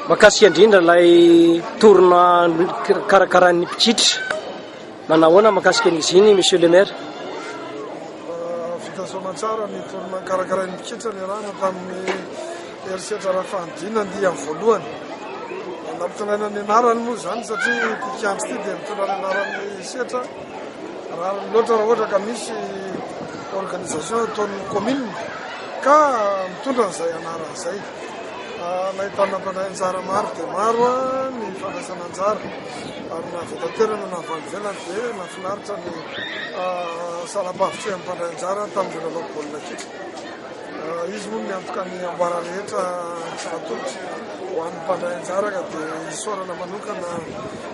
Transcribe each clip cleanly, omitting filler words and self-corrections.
Mahakasika indrindra ilay tournoi karakarain'ny mpikitra. Manao ahoana mahakasika an'izy iny Monsieur le maire? Vita soamantsara ny tournoi karakarain'ny mpikitra niarahana tamin'ny herisetra Rafanodina andiany voalohany. Nampitondraina ny anarany moa izany satria ity kianja ity dia mitondra ny anaran'ny setra. Rariny loatra raha ohatra ka misy organisation ataon'ny commune ka mitondra an'izay anarana izay. Nahitana mpandray anjara maro dia maro ny fandraisana anjara ary na avy eto an-toerana na avy any ivelany dia nahafinaritra ny salam-pahavitrihan'ny mpandray anjara tamin'ireo lalao baolina kitra. Izy moa no miantoka ny amboara rehetra tsy natolotra ho an'ny mpandray anjara ka dia isaorana manokana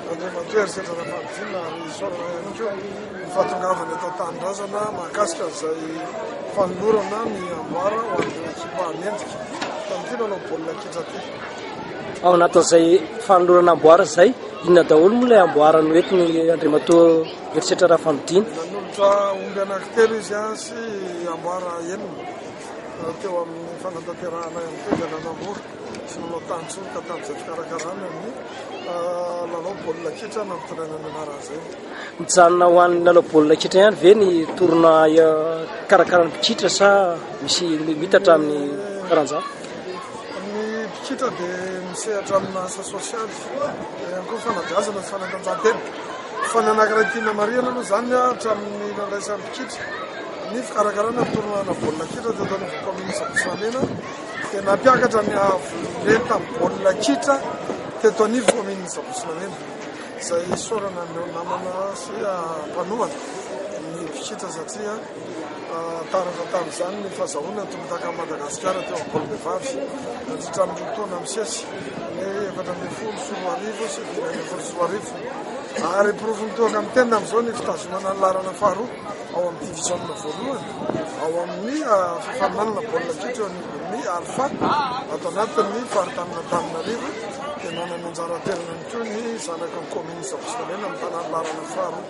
Andriamatoa Herisetra Rafaridina ary isaorana ihany koa ny fahatongavany eto an-tanindrazana mahakasika izay fanolorana ny amboara ho an'ireo ekipa mendrika tamin'ity lalao baolina kitra ity. Ao anatin'izay fanolorana amboara izay, inona daholo moa ilay amboara noentiny Andriamatoa Herisetra Rafanodina? Nanolotra omby anankitelo izy sy amboara enina teo amin'ny fanatanterahana ihany koa dia nanamora sy nanao tantsoroka tamin'izay fikarakarana ny lalao baolina kitra nampitondraina ny anarana izay. Mijanona ho an'ny lalao baolina kitra ihany ve ny tournoi karakarain'ny mpikitra sa misy mitatra amin'ny taranja hafa? Ny mpikitra dia misehatra amina asa sosialy, eo ihany koa fanabeazana sy fanatanjahantena. Fa ny anankiray tiana marihana aloha izany hatramin'ny nandraisan'ny mpikitra ny fikarakarana ny tournoi-na baolina kitra teto anivon'ny kaominina Sabotsy Namehana dia nampiakatra ny avo lenta baolina kitra teto anivon'ny kaominina Sabotsy Namehana. Izay isaorana an'ireo namana sy mpanohana ny mpikitra satria taratra tamin'izany ny fahazahoana ny tompon-dakan'i Madagasikara teo amin'ny baolim-behivavy nandritra ny roa taona misesy, ny 2014 sy 2015. Ary porofo mitohaka amin'ny tenany amin'izao ny fitazomana ny laharana faharoa ao amin'ny diviziona voalohany ao amin'ny fifaninanana baolina kitra eo anivon'ny Alpha ato anatin'ny faritanin'Antananarivo dia nanana anjara toerana ihany koa ny zanaky ny kaominina Sabotsy Namehana mitana ny laharana faharoa.